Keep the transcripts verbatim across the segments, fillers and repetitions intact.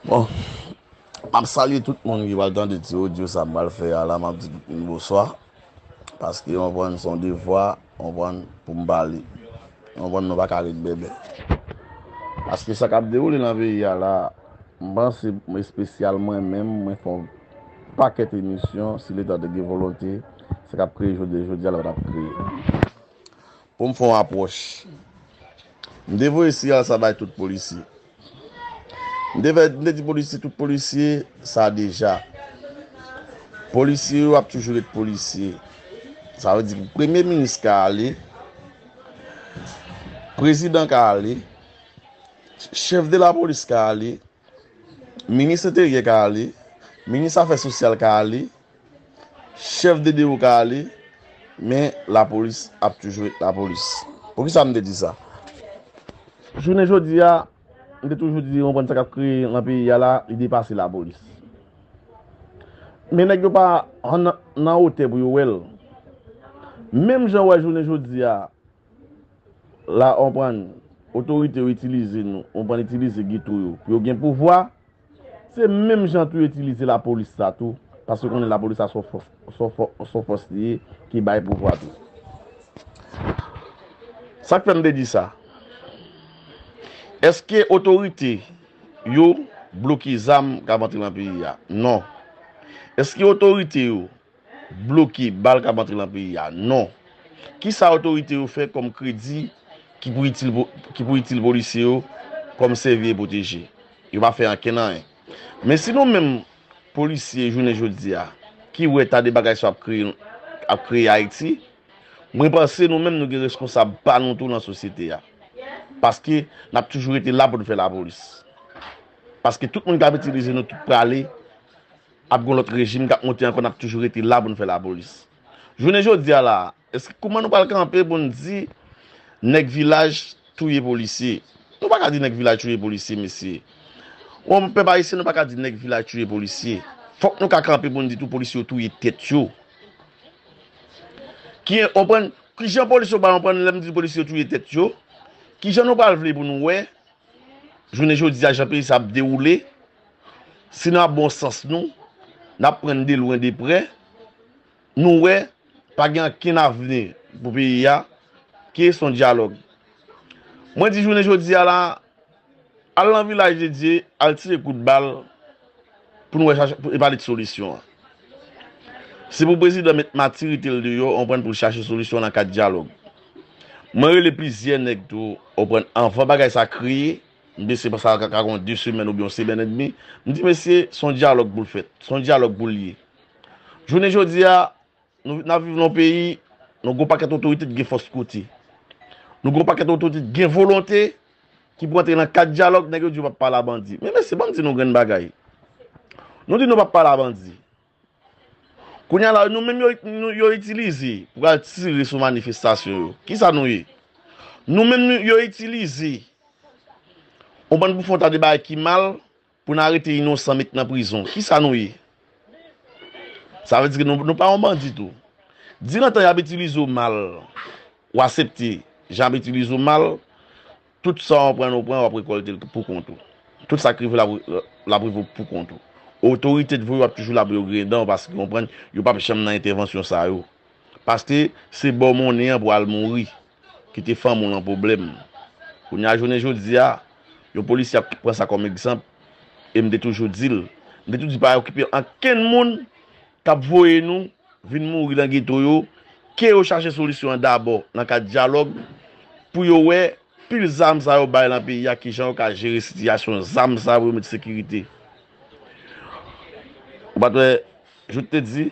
Bon, m ap salye tout moun ki pral tande ti odyo sa m pral fè a la, m ap di tout moun bonswa. Paske, w konprann, se yon devwa, w konprann, pou m pale. W konprann, nou pa ka ret bèbè. Paske sa k ap dewoule nan peyi a la, m panse, espesyal mwen menm, mwen fè yon pakèt emisyon, si Leta te gen volonte, sa k ap kreye jodi, jodi a la pa t ap kreye. Pou m fè yon apwòch. M te voye siyal sa bay tout polisye. M te fè, m te di polisye, tout polisye, sa deja. Polisye yo ap toujou ret polisye. Sa vle di premye minis ka ale, prezidan ka ale, chèf de lapolis ka ale, minis enteryè ka ale, minis afè sosyal ka ale, chèf de dewo ka ale, men lapolis ap toujou ret lapolis. Poukisa m te di sa? Jounen jodi a, m te toujou di, w konprann, sa k ap kreye nan peyi a la, li depase lapolis. Men nèg yo pa nan, nan wotè pou yo wè l. Menm jan w wè jounen jodi a, la, w konprann, otorite yo itilize nou, w konprann, itilize geto yo pou yo gen pouvwa, se menm jan tou yo itilize lapolis sa tou, paske konnen lapolis sa se yon fò-, se yon fò-, se yon fòs li ye ki bay pouvwa tou. Sa k fè m te di sa? Èske otorite yo bloke zam k ap antre nan peyi a? Non. Èske otorite yo bloke bal k ap antre nan peyi a? Non. Kisa otorite yo fè kòm kredi ki pou itil po-, ki pou itil polisye yo kòm sèvi e pwoteje? Yo pa fè ankenn anyen. Men si nou menm polisye jounen jodi a, ki wè ta de bagay sa ap kreye, ap kreye Ayiti, mwen panse nou menm nou gen reskonsab pa nou tou nan sosyete a. Paske n ap toujou rete la pou n fè lapolis. Paske tout moun k ap itilize nou tout prale, ap gen lòt rejim k ap monte ankò, n ap toujou rete la pou n fè lapolis. Jounen jodi a la, èske kouman nou pral kanpe pou n di nèg vilaj touye polisye? Nou pa ka di nèg vilaj touye polisye, mesye. Yon pèp ayisyen, nou pa ka di nèg vilaj touye polisye. Fòk nou ka kanpe pou n di tou polisye yo touye tèt yo. Ki, w konprann, kijan polisye yo pral konprann lè m di polisye yo touye tèt yo? Kijan nou pral vle pou nou wè jounen jodi a, jan peyi sa ap dewoule, si n ap bon sans nou, n ap pran de lwen de prè, nou wè pa gen ankenn avni pou peyi a, ki se yon dyalòg. Mwen di jounen jodi a la, al nan Vilaj de Dye, al tire kout bal, pou nou wè chache, pou, e pale de solisyon an. Se pou prezidan met matirite l deyò, w konprann, pou l chache solisyon nan kad dyalòg. Mwen rele plizyè nèg tou, w konprann, anvan bagay sa kreye, m panse sa ka, ka gen de semèn oubyen yon semèn edmi, m di, mesye, se yon dyalòg pou l fèt, se yon dyalòg pou l ye. Jounen jodi a, nou, n ap viv nan yon peyi, nou gen yon pakèt otorite ki gen fòs kote. Nou gen yon pakèt otorite ki gen volonte, ki pou antre nan kad dyalòg, nèg yo di yo p ap pale a bandi. Men mesye, ban m di nou grenn bagay. Nou di nou p ap pale a bandi. Kounye a la, nou menm yo, nou, yo itilize pou al tire sou manifestasyon yo. Kisa nou ye? Nou menm nou, yo itilize. Ou konprann, pou fè yon ta de bagay ki mal, pou n arete inosan met nan prizon. Kisa nou ye? Sa vle di ke nou, nou pa yon bandi tou. Dirantan y ap itilize w mal, w aksepte jan y ap itilize w mal, tout sa w pran, w pran, w ap rekòlte l pou kont ou. Tout sa k rive w, l ap, l ap rive w pou kont ou. Otorite t voye w ap toujou la pou yo griyen dan w, paske w konprann, yo p ap janm nan entèvansyon sa yo. Paske se ba w monnen an pou al mouri. Kite fanmi w nan pwoblèm. Kounye a, jounen jodi a, yon polisye ap pran sa kòm egzanp, e m te toujou di l, m te toujou di pa okipe ankenn moun k ap voye nou vin mouri nan geto yo, ke yo chache solisyon an dabò nan kad dyalòg, pou yo wè pil zam sa yo bay nan peyi a, kijan yo ka jere sitiyasyon zam sa yo pou yo met sekirite. Ou pa t wè, Jout te di,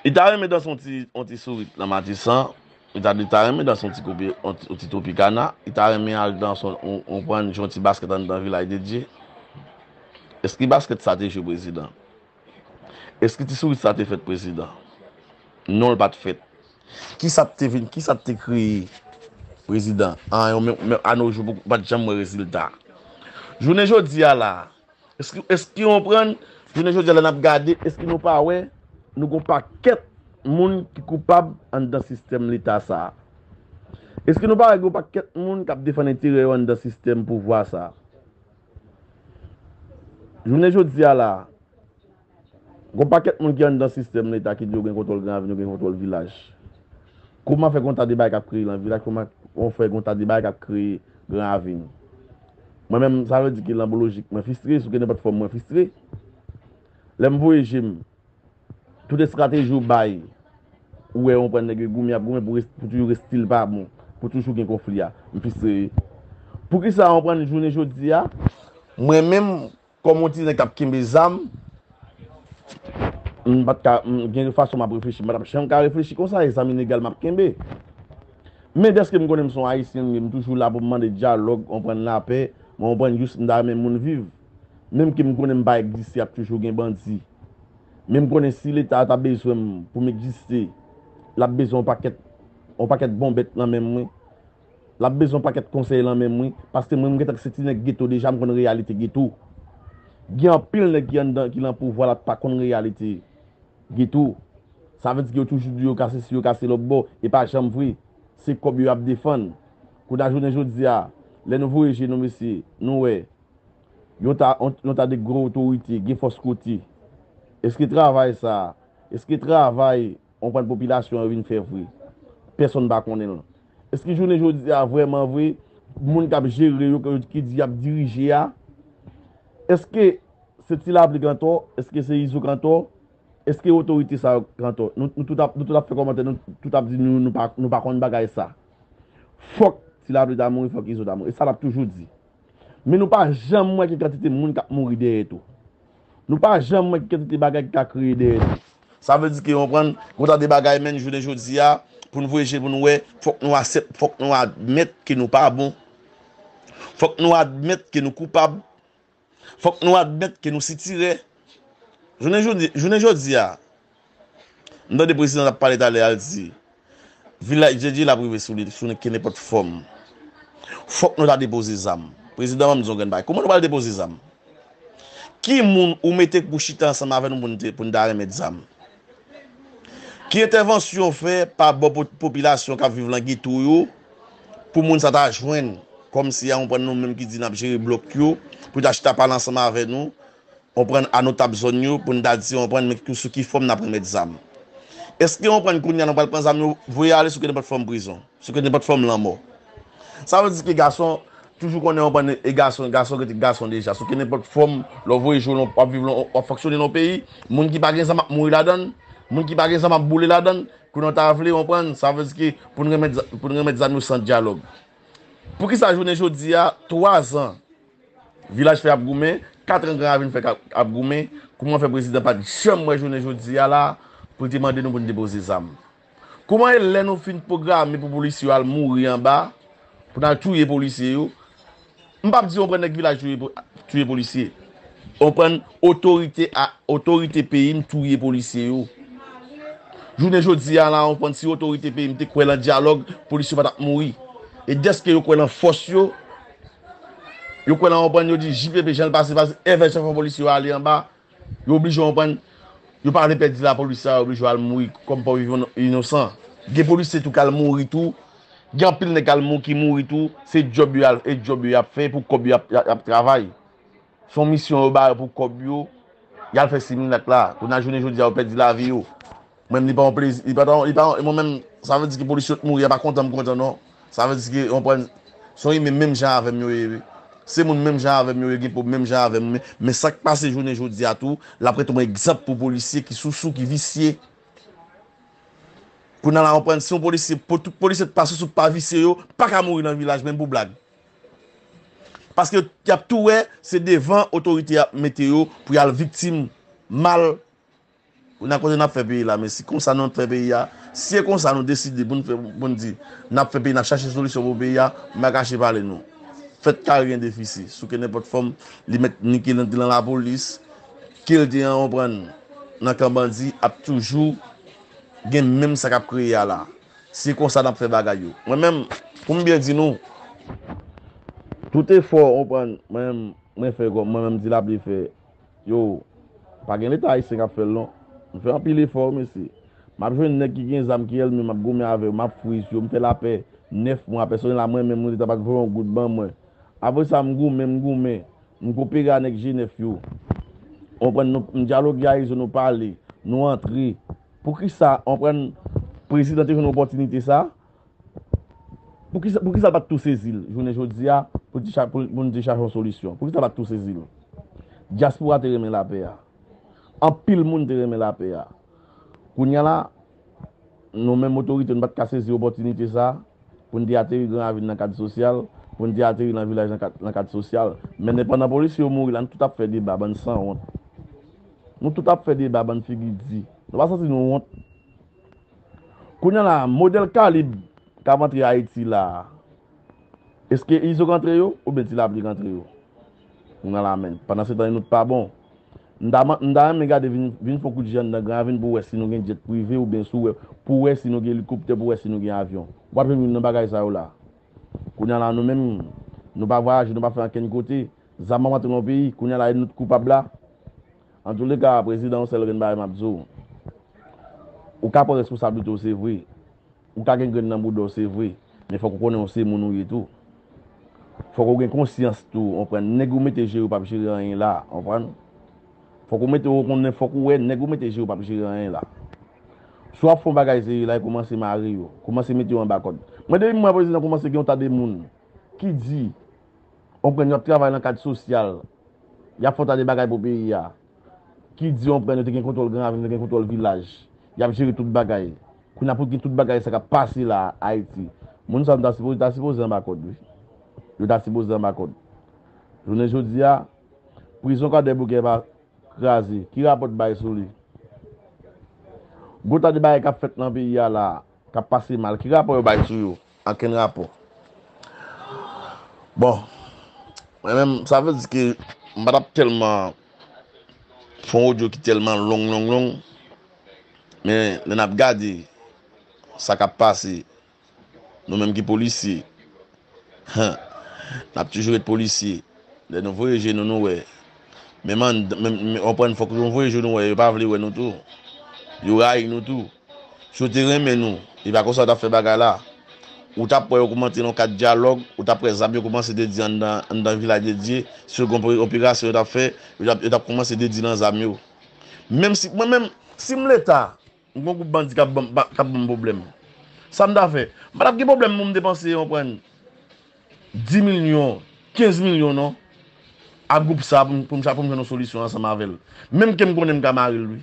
li ta renmen danse yon ti, yon ti sourit nan Matisan, li ta, li ta renmen danse yon ti koupe, yon ti, yon ti Tropicana, li ta renmen al danse yon, yon, yon pran jwe yon ti baskèt anndan Vilaj de Dye. Èske baskèt sa te jwe prezidan? Èske ti sourit sa te fèt prezidan? Non, l pa t fèt. Kisa t te vin, kisa t te kreye prezidan? An, yo menm, menm anojou, ou pa t janm wè rezilta. Jounen jodi a la, èske, èske w konprann? Jounen jodi a la n ap gade, èske nou pa wè nou gon pakèt moun ki koupab anndan sistèm leta sa a? Èske nou pa wè gon pakèt moun k ap defann enterè yo anndan sistèm pouvwa sa a? Jounen jodi a la, gon pakèt moun ki anndan sistèm Leta ki di yo gen kontwòl Gran Ravin, yo gen kontwòl vilaj. Kòman fè gon ta de bagay k ap kreye nan vilaj? Kòman on fè gon ta de bagay k ap kreye Gran Ravin? Mwen menm, sa vle di ke nan bon lojik, mwen fristre, sou ke nenpòt fòm, mwen fristre. Lè m voye je m, tout estrateji ou bay, ou wè, ou konprann, nèg yo goumen, y ap goumen pou res-, pou toujou res-, stil pa bon, pou toujou gen konfli a. M fristre. Poukisa, ou konprann, jounen jodi a, mwen menm, kòm yon ti nèg k ap kenbe zam, m pa t ka, m gen fason m ap reflechi, m pa t ap janm ka reflechi konsa, e zam ilegal m ap kenbe. Men dèske m konnen m se yon Ayisyen, m ye, m toujou la pou m mande dyalòg, ou konprann, lapè, mwen, ou konprann, jis m ta renmen moun viv. Menm ke m konnen m pa egziste, ap toujou gen bandi. Men m konnen si Leta ta bezwen m pou m egziste, l ap bezwen yon pakèt, yon pakèt bon bèt nan men mwen. L ap bezwen yon pakèt konsèy nan men mwen, paske mwen, m gentan se ti nèg geto deja, m konn reyalite geto. Gen anpil nèg ki anndan, ki nan pouvwa la, pa konn reyalite geto. Sa vle di ke yo toujou di yo ka sesi, yo ka se lòt bò, e pa janm vre. Se kòb yo ap defann. Kounye a jounen jodi a, lè nou voye je nou, mesye, nou wè, yon ta, yon, yon ta de gwo otorite, gen fòs kote. Èske travay sa, èske travay, ou konprann, popilasyon an vin fè vre? Pèsonn pa konnen l. Èske jounen jodi a, vrèman vre, moun k ap jere yo, ki di y ap dirije a, èske se Ti Lapli k antò? Èske se Izo k antò? Èske otorite sa yo k antò? Nou, nou tout ap, nou tout ap fè kòmantè, nou tout ap di nou, nou pa, nou pa konn bagay sa. Fòk Ti Lapli ta mouri, fòk Izo ta mouri. E sa l ap toujou di. Men nou pa janm wè ki kantite moun k ap mouri dèyè tou. Nou pa janm wè ki kantite bagay ki ka kreye dèyè tou. Sa vle di ke, ou konprann, gon ta de bagay, men jounen jodi a, pou n voye je pou n wè, fòk nou aksep-, fòk nou admèt ke nou pa bon. Fòk nou admèt ke nou koupab. Fòk nou admèt ke nou sitirè. Jounen jodi, jounen jodi a, m tande prezidan t ap pale talè a, l di, vilaj Djedje l ap rive sou li, sou ke nenpòt fòm. Fòk nou ta depoze zam. Prezidan, ban m di yon grenn bagay. Kòman nou pral depoze zam? Ki moun ou mete pou chita ansanm avè nou pou n te, pou n ta remèt zam? Ki entèvansyon w fè pa bò po-, popilasyon k ap viv nan geto yo pou moun sa ta jwenn, kòmsi a, ou konprann, nou menm ki di n ap jere blòk yo, pou ta chita pale ansanm avè nou, ou konprann, a notab zòn yo, pou n ta di, ou konprann, men ki, sou ki fòm n ap remèt zam? Èske, ou konprann, kounye a nou pral pran zam yo, voye ale sou ke nenpòt fòm prizon, sou ke nenpòt fòm lanmò? Sa vle di ke gason toujou konnen, ou konprann, e gason, gason rete gason deja. Sou ke nenpòt fòm, lè w voye je w, w ap viv, w ap fonksyone nan yon peyi, moun ki pa gen zam ap mouri ladan l, moun ki pa gen zam ap boule ladan l, kounye a w ta vle, ou konprann, sa vle di ke pou n remèt za-, pou n remèt zam yo san dyalòg. Poukisa jounen jodi a, twa zan, Vilaj Fè ap goumen, kat an Gran Ravin Fè ap, ap goumen, kòman fè prezidan pa t janm wè jounen jodi a la pou l te mande nou pou n depoze zam? Kòman e lè nou fin pwograme pou polisye yo al mouri anba, pou n al touye polisye yo? M p ap di yon pran nèg vilaj touye po-, touye polisye. Yon pran otorite a, otorite peyi m touye polisye yo. Jounen jodi a la, yon pran si otorite peyi m te kwè lan dyalòg, polisye yo pa t ap mouri. E dèske yo kwè lan fòs yo, yo kwè lan, yon pran, yo di J P P jan l pase, pase, envè chèf polisye yo ale anba, yo oblije, yon pran, yo pa vle pèdi lapolis la, yo oblije al mouri kòm pa vivan inosan. Gen polisye tou k al mouri tou, gen anpil nèg k al mou-, ki mouri tou, se djòb yo al, e djòb yo y ap fè, pou kòb yo y ap, y ap, y ap travay. Se yon misyon yo ba yo pou kòb yo, y al fè similak la. Kounye a jounen jodi a, yo pèdi lavi yo. Mwen menm, li pa yon plezi, li pa ta, li pa yon, mwen menm, sa vle di ke polisye yo t mouri, a pa kontan m kontan non. Sa vle di ke, yon pran, se yon imen menm jan avè m yo ye, wi. Se moun menm jan avè m yo ye, gen pwob menm jan avè m, men, men sa k pase jounen jodi a tou, l ap ret yon egzanp pou polisye ki sousou, ki visye. Kounye a la, yon pran, si yon polisye, pou tout polisye t pa sousou, pa visye yo, pa ka mouri nan vilaj, menm pou blag. Paske y ap tou wè, se devan otorite y ap mete yo pou y al viktim mal. Kounye a kote n ap fè peyi la, men si konsa nou ap fè peyi a, si e konsa nou deside pou n fè, pou n di, n ap fè peyi, n ap chache solisyon pou peyi a, m pa kache pale nou. Fèt kare gen defisi, sou ke nenpòt fòm, li mèt ni ke l te nan lapolis, ke l te an, ou konprann, nan kan bandi, ap toujou gen menm sa k ap kreye a la. Se konsa n ap fè bagay yo. Mwen menm, pou m byen di nou, tout efò, ou konprann, mwen menm, mwen fè kòm, mwen menm Ti Lapli fè, yo, pa gen Leta ayisyen k ap fè l non. M fè anpil efò, wi, mesye. M ap jwenn nèg ki gen zam, ki èlme, m ap goumen avè yo, m ap friz yo, m fè lapè nèf mwa, pèsonèl la, mwen menm, nou Leta pa t voye yon goud ban mwen. Apre sa, m goumen, m goumen, m kopere a nèg G nèf yo. Ou konprann, nou, nou dyaloge a Izo, nou pale, nou antre. Poukisa, ou konprann, prezidan te jwenn opòtinite sa? Poukisa, poukisa l pa t tou sezi l jounen jodi a pou l te cha-, pou, pou nou te chache yon solisyon? Poukisa l pa t tou sezi l? Dyaspora te renmen lapè a. Anpil moun te renmen lapè a. Kounye a la, nou menm otorite, nou pa t ka sezi opòtinite sa pou n te ateri Gran Ravin nan kad sosyal, pou n te ateri nan vilaj nan kad, nan kad sosyal. Men pandan polisye yo mouri la, nou tout ap fè deba, bann sanwont. Nou tout ap fè deba, bann figi di. Nou pa santi nou wont? Kounye a la, modèl kalib k ap antre Ayiti la a, èske Izo k antre yo oubyen Ti Lapli k antre yo? Kounye a la, men, pandan se tan, nou t pa bon. M ta, m ta renmen gade, vin, vin fè yon kout je anndan Gran Ravin pou wè si nou gen djèt prive oubyen si w wè, pou wè si nou gen elikoptè, pou wè si nou gen avyon. W ap jwenn youn nan bagay sa yo la. Kounye a la, nou menm, nou pa vwayaje, nou pa fè ankenn kote. Zam ap antre nan peyi, kounye a la, e nou t koupab la. Antouleka, prezidan, yon sèl grenn bagay m ap di w. Ou ka pran responsablite w, se vre. Ou ka gen grenn nan bouda w, se vre. Men fòk ou konnen w se moun ou ye tou. Fòk ou gen konsyans tou, w konprann. Nèg ou mete jere w p ap jere anyen la, w konprann. Fòk ou mete, ou konnen, fòk ou wè nèg ou mete jere w p ap jere anyen la. Si w ap fè yon bagay serye la, e kòmanse mare yo. Kòmanse mete yo anba kòd. Mwen, depi m wè prezidan kòmanse gen yon ta de moun ki di, w konprann, y ap travay nan kad sosyal, y ap fè yon ta de bagay pou peyi a, ki di, w konprann, yo te gen kontwòl Gran Ravin, yo te gen kontwòl vilaj, y ap jere tout bagay. Kounye a pou gen tout bagay sa k ap pase la a Ayiti. Moun sa yo ta sipoze, ta sipoze anba kòd, wi. Yo ta sipoze anba kòd. Jounen jodi a, prizon Kwadèboukè pa kraze. Ki rapò w bay sou li? Gwo ta de bagay k ap fèt nan peyi a la a, k ap pase mal. Ki rapò yo bay sou yo? Ankenn rapò. Bon, mwen menm, sa vle di ke m pa t ap tèlman fè yon odyo ki tèlman long, long, long. Men lè n ap gade sa k ap pase, nou menm ki polisye, n ap toujou ret polisye. Lè nou voye je nou, nou wè. Menm an, menm, menm, w konprann, fòk nou voye je nou wè, yo pa vle wè nou tou. Yo rayi nou tou. Si yo te renmen nou, e pa konsa yo t ap fè bagay la. Ou t ap wè yo kòmanse nan kad dyalòg, ou t ap wè zam yo kòmanse dedi anndan, anndan Vilaj de Dye, si yo gen yon operasyon yo t ap fè, yo t ap, yo t ap kòmanse dedi nan zam yo. Menm si, mwen menm, si m Leta, m gon gwoup bandi k ap ban m, k ap ban m pwoblèm. Sa m ta fè? M pa t ap gen pwoblèm pou m depanse, w konprann, dis milyon, kenz milyon non, ak gwoup sa pou m, pou m, pou m jwenn yon solisyon ansanm avè l. Menm ke m konnen m ka mare l, wi.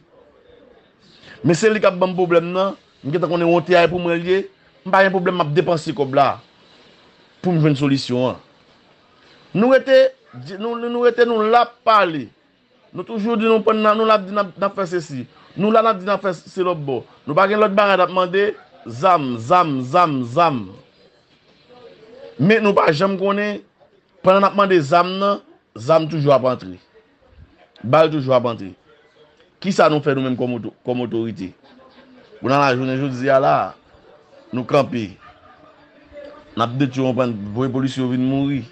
Men se li k ap ban m pwoblèm nan, m gentan konnen wonte a e pou mwen l ye, m pa gen pwoblèm, m ap depanse kòb la pou m jwenn solisyon an. Nou rete, nou, nou, nou rete, nou la ap pale. Nou toujou di nou pran nan, nou la ap di n ap, n ap fè sesi. Nou la n ap di n ap fè se lòt bò. Nou pa gen lòt bagay n ap mande, zam, zam, zam, zam. Men nou pa janm konnen, pandan n ap mande zam nan, zam toujou ap antre. Bal toujou ap antre. Kisa nou fè nou menm kòm oto-, kòm otorite? Kounye a la, jounen jodi a la, nou kanpe. N ap detwi, w konprann, voye polisye yo vin mouri.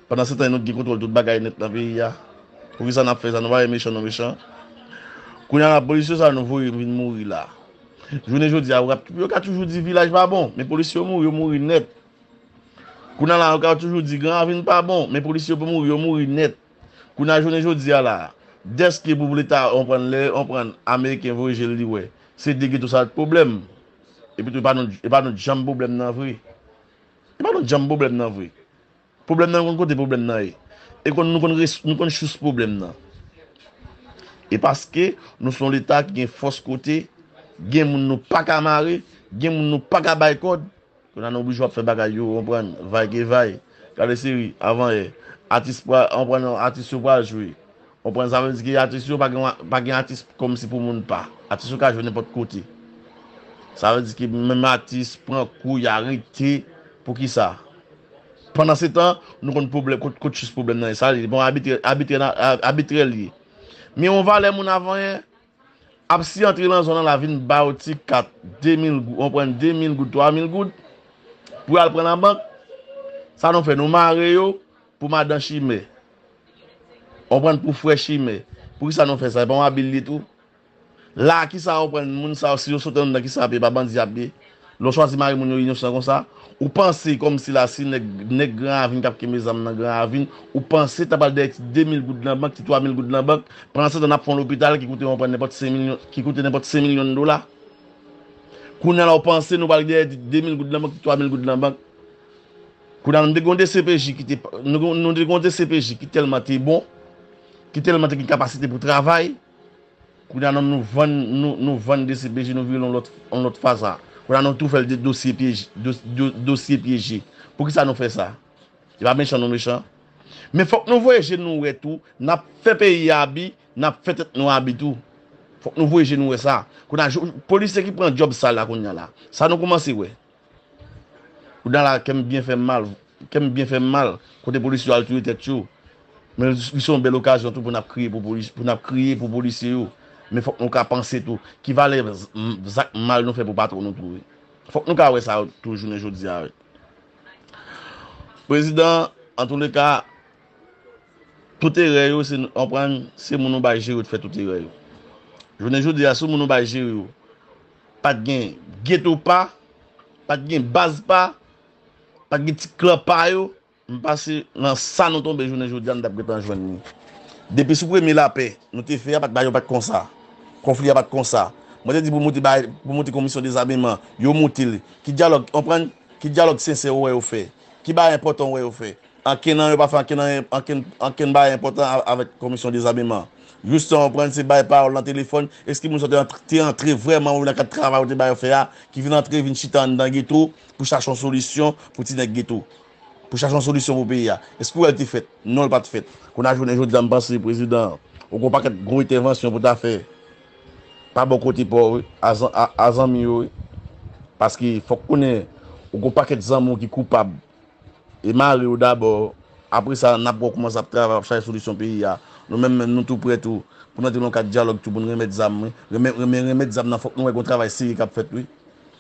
Pandan se tan, nou t gen kontwòl tout bagay nèt nan peyi a. Poukisa n ap fè sa? Nou pa wè mechan, nou mechan. Kounye a la, polisye sa nou voye vin mouri la. Jounen jodi a, w ap, yo ka toujou di vilaj pa bon, men polisye yo mouri, yo mouri nèt. Kounye a la, yo ka toujou di Gran Ravin pa bon, men polisye yo mouri, yo mouri nèt. Kounye a, jounen jodi a la, dèske pou Leta, w konprann, lè, w konprann, Ameriken voye je l, li wè se de geto sa t pwoblèm. Epi tou, e pa nou, e pa nou janm pwoblèm nan vre. E pa nou janm pwoblèm nan vre. Pwoblèm nan, nou konn kote pwoblèm nan ye. E konn, nou konn res-, nou konn sous pwoblèm nan. E paske nou se yon Leta ki gen fòs kote, gen moun nou pa ka mare, gen moun nou pa ka bay kòd, kounye a nou oblije ap fè bagay yo, w konprann, vay ke vay. Gade seri, avan yè, atis pral, w konprann, atis yo pral jwe. W konprann, sa vle di ke atis yo pa gen, pa gen atis kòmsi pou moun pa. Atis yo ka jwe nenpòt kote. Sa vle di ke menm atis pran kou, y arete. Poukisa? Pandan se tan, nou konn pwoblèm, kot, kot sous pwoblèm nan ye. Sa, li bon, abitrè, abitrè, abitrè li ye. Men yon valè moun avan yè, ap si antre nan zòn nan la vin ba yo ti kat, de mil goud, w konprann, de mil goud, twa mil goud, pou y al pran nan bank. Sa nou fè? Nou mare yo pou madan chimè. W konprann, pou frè chimè. Poukisa nou fè sa? E pa yon abil li tou? La, kisa w konprann, moun sa yo, si yo sot anndan, kisa y ap ye? Pa bandi y ap ye? Lè w chwazi mare moun yo inosan konsa, ou panse kòmsi la si nèg, nèg Gran Ravin k ap kenbe zam nan Gran Ravin, ou panse ta pral dèyè ti de mil goud nan bank, ti twa mil goud nan bank, pandan se tan n ap fè yon lopital ki koute yon pran nenpòt senk milyon, ki koute nenpòt senk milyon dola. Kounye a la ou panse nou pral dèyè ti de mil goud nan bank, ti twa mil goud nan bank. Kounye a nou te gen yon D C P J ki te, nou, nou te gen yon D C P J ki tèlman te bon, ki tèlman te gen kapasite pou travay, Kounye a nou, nou vann, nou, nou vann D C P J, nou vire l yon lòt, yon lòt faza. Kounye a nou tou fè l de dosye pyeje, dos- do- dosye pyeje. Poukisa nou fè sa? E pa mechan nou mechan. Men fòk nou voye je nou wè tou, n ap fè peyi a abi, n ap fè tèt nou abi tou. Fòk nou voye je nou wè sa. Kounye a, jou- polisye ki pran djòb sal la kounye a la. Sa nou kòmanse wè. Kounye a la, kè m byen fè m mal, kè m byen fè m mal, kote polisye yo al touye tèt yo. Men li se yon bèl okazyon tou pou n ap kriye pou polis, pou n ap kriye pou polisye yo. Men fòk nou ka panse tou, ki valè z- m- zak mal nou fè pou patwon nou tou wi. Fòk nou ka wè sa tou jounen jodi a wi. Prezidan, antouleka, tout erè yo, se, konprann, se moun ou bay jere yo te fè tout erè yo. Jounen jodi a, si moun ou bay jere yo, pa t gen geto pa, pa t gen baz pa, pa t gen ti klan pa yo, m panse nan sa nou tonbe jounen jodi a, nou t ap gentan jwenn li. Depi sou premye lapè nou te fè a, pa t bagay yo pa t konsa. Konfli a pa t konsa. Mwen te di pou moute bay, pou moute komisyon dezameman, yo moute l. Ki dyalòg, konprann? Ki dyalòg sensè ou wè yo fè? Ki bagay enpòtan ou wè yo fè? Ankenn nan yo pa fè ankenn, ankenn, ankenn bagay enpòtan a- avèk komisyon dezameman. Jis sa, konprann, se bay pawòl nan telefòn. Èske moun sa te antre, te antre vrèman wi nan kad travay ou te ba yo fè a, ki vin antre, vin chita anndan geto pou chache yon solisyon pou ti nèg geto? Pou chache yon solisyon pou peyi a. Èske w wè l te fèt? Non, l pa t fèt. Kounye a jounen jodi a, m panse prezidan, ou gen yon pakèt gwo entèvansyon pou ta fè pa bò kote pa w wi, a zan- a- a zanmi yo wi. Paske fòk konnen, ou gen yon pakèt zanmi w ki koupab. E mare yo dabò. Apre sa, n ap wè w kòmanse ap travay, ap chache solisyon peyi a. Nou menm, menm, nou tou prè tou pou n antre nan yon kad dyalòg tou, pou n remèt zam, wi. Renmen, renmen, remèt zam nan, fòk nou wè gen yon travay serye k ap fèt, wi.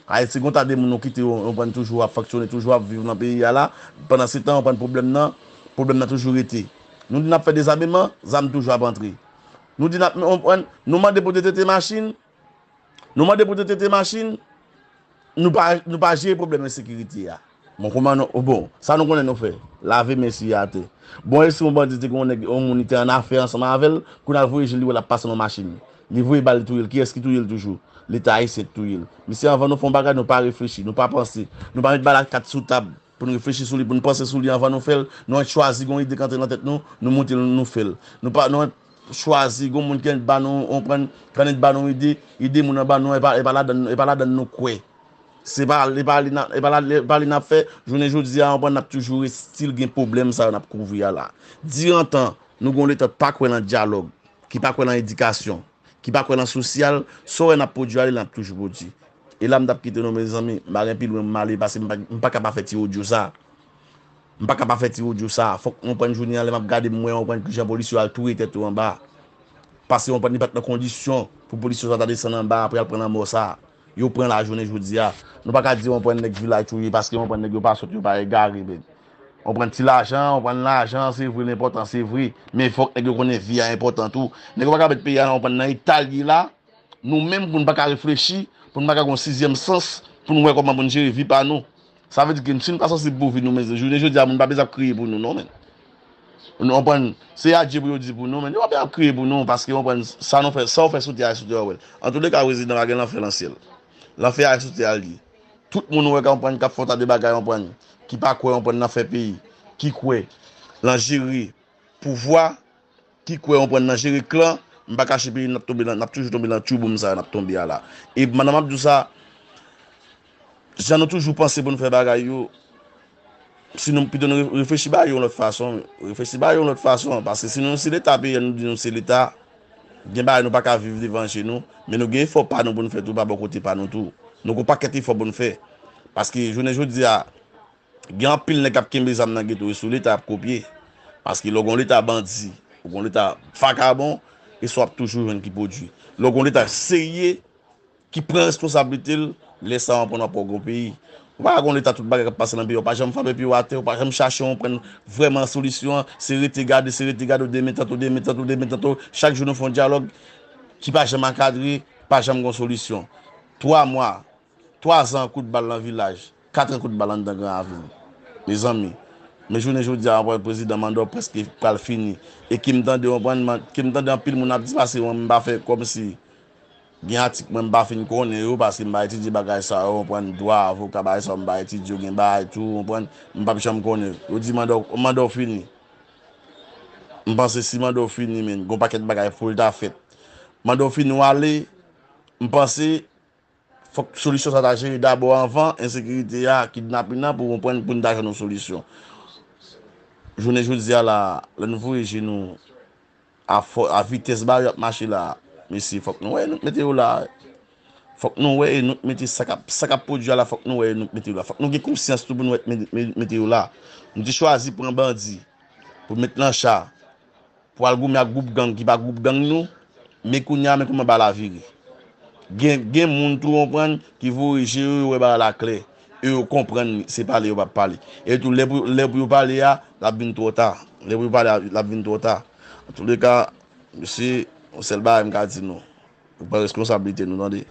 Ayiti, gen yon ta de moun nou kite yo, yo pran toujou ap fonksyone, toujou ap viv nan peyi a la. Pandan se tan, yo pran pwoblèm nan, pwoblèm nan toujou rete. Nou di n ap fè dezameman, zam toujou ap antre. Nou di n ap, nou, nou mande pou detete machin, Nou mande pou detete machin, nou pa, nou pa jere pwoblèm ensekirite a. Bon, kòman nou, bon, sa nou konnen nou fè, lave men siye atè. Bon, e si yon bandi te gen yon nèg, yon moun li te annafè ansanm avè l, kounye a l voye je l, li wè l ap pase nan machin. Li voye bal, li touye l. Kiyès ki touye l toujou? Leta ayisyen ki touye l. Mesye, anvan nou fè yon bagay, nou pa reflechi, nou pa panse, nou pa met bal ak kat sou tab. Pou n reflechi sou li, pou n panse sou li anvan nou fè l, nou chwazi gon ide k antre nan tèt nou, nou moute l, nou fè l. Nou pa, nou chwazi gon moun ki annik ba nou, konprann, ki annik ba nou ide, ide moun an ba nou, e pa, e pa ladan, e pa ladan nou kwè. Se pa, e pa li n ap, e pa la, e pa li n ap fè, jounen jodi a, konprann, n ap toujou still gen pwoblèm sa yo n ap kouvri a la. Dirantan, nou gon Leta k pa kwè nan dyalòg, ki pa kwè nan edikasyon, ki pa kwè nan sosyal, sa w wè n ap pwodui ale, n ap toujou pwodui. E la m t ap kite nou, mezanmi, m pa gen pi lwen m ale, paske m pa, m pa ka pa fè ti odyo sa. M pa ka pa fè ti odyo sa. Fòk w konprann jounen an, lè m ap gade, m wè w konprann kijan polisye yo al touye tèt yo anba. Paske w konprann li pa t nan kondisyon pou polisye sa ta desann anba apre al pran lanmò sa. Yo pran la jounen jodi a. Nou pa ka di w konprann nèg vilaj touye, paske w konprann nèg yo pa sòt, yo pa egare, men. Ou pran ti lajan, ou pran lajan, se vre, l enpòtan, se vre. Men fòk nèg yo konnen vi a enpòtan tou. Nèg yo pa ka met peyi a nan, ou pran nan eta l ye la. Nou menm, pou n pa ka reflechi, pou n pa ka gen yon sizyèm sans, pou n wè kòman pou n jere vi pa nou. Sa vle di ke si n pa sansib pou vi nou, men jounen jodi a, moun pa bezwen ap kriye pou nou, non, men. Ou konprann? Se adye pou yo di pou nou, men yo pa bezwen ap kriye pou nou, paske, ou konprann, sa nou fè, sa w fè sou tè a, sou tè a, w wè l. Antouleka, prezidan pa gen lanfè nan syèl. Lanfè a sou tè a l ye. Tout moun ou wè k ap pran, k ap fè yon ta de bagay, w konprann, ki pa kwè, w konprann, nan fè peyi, ki kwè nan jere pouvwa, ki kwè, w konprann, nan jere klan, m pa kache peyi, n ap tonbe nan, n ap toujou tonbe nan tyouboum sa a n ap tonbe a la. E pandan m ap di w sa, jan nou toujou panse pou n fè bagay yo, si nou, pito nou re- reflechi bagay yo yon lòt fason, reflechi bagay yo yon lòt fason, paske si nou se Leta peyi a, nou di nou se Leta, gen bagay nou pa ka viv devan je nou, men nou gen efò pa nou pou n fè tou, pa bò kote pa nou tou. Nou gen yon pakèt efò pou n fè. Paske jounen jodi a, gen anpil nèg k ap kenbe zam nan geto, e sou Leta y ap kopye. Paske lè w gen yon Leta bandi, ou gen yon Leta vakabon, e sa w ap toujou jwenn ki pwodui. Lè w gen yon Leta serye, ki pran responsablite l, lè sa w konprann w ap wè w gen yon peyi. Ou pa ka gen yon Leta tout bagay k ap pase nan peyi a, ou pa janm frape pye w atè, ou pa janm chache yon pran vrèman solisyon an, se rete gade, se rete gade, w demen tanto, demen tanto, demen tanto, chak jou nou fè yon dyalòg ki pa janm ankadre, pa janm gen yon solisyon. Twa mwa, Twa zan kout bal nan vilaj, kat an kout bal anndan Gran Ravin. Mezanmi, men jounen jodi a, w konprann, prezidan manda w prèske pral fini. E ke m tande, w konprann, man- ke m tande anpil moun ap di pase mwen, m pa fè kòmsi gen atik mwen m pa fin konnen yo, paske m pa etidye bagay sa yo, w konprann, dwa, avoka, bagay sa yo, m pa etidye yo, gen bagay tou, w konprann, m p ap janm konnen yo. Yo di manda w, manda w fini. M panse si manda w fini, men, gon pakèt bagay pou l ta fèt. Manda w fini, w ale, m panse, fòk solisyon sa ta jere dabò anvan ensekirite a, kidnapin nan, pou konprann, pou n ta jwenn yon solisyon. Jounen jodi a la, lè nou voye je nou a fò, a vitès ba yo ap mache la, mesye, fòk nou wè e nou k mete yo la. Fòk nou wè e nou k mete sa k ap, sa k ap pwodui a la, fòk nou wè e nou k mete yo la. Fòk nou gen konsyans tou pou nou wè e nou k mete yo la. Nou te chwazi pran bandi pou met nan cha, pou al goumen ak gwoup gang ki pa gwoup gang nou, men kounye a, men kòman bagay la vire. Gen, gen moun tou, w konprann, ki voye je yo, yo wè bagay la klè. E yo konprann se pale yo p ap pale. E tou, lè pou, lè pou yo pale a, l ap vin twò ta. Lè pou yo pale a, l ap vin twò ta. Antouleka, mesye, yon sèl bagay m ka di nou. Nou pran reskonsablite nou, tande.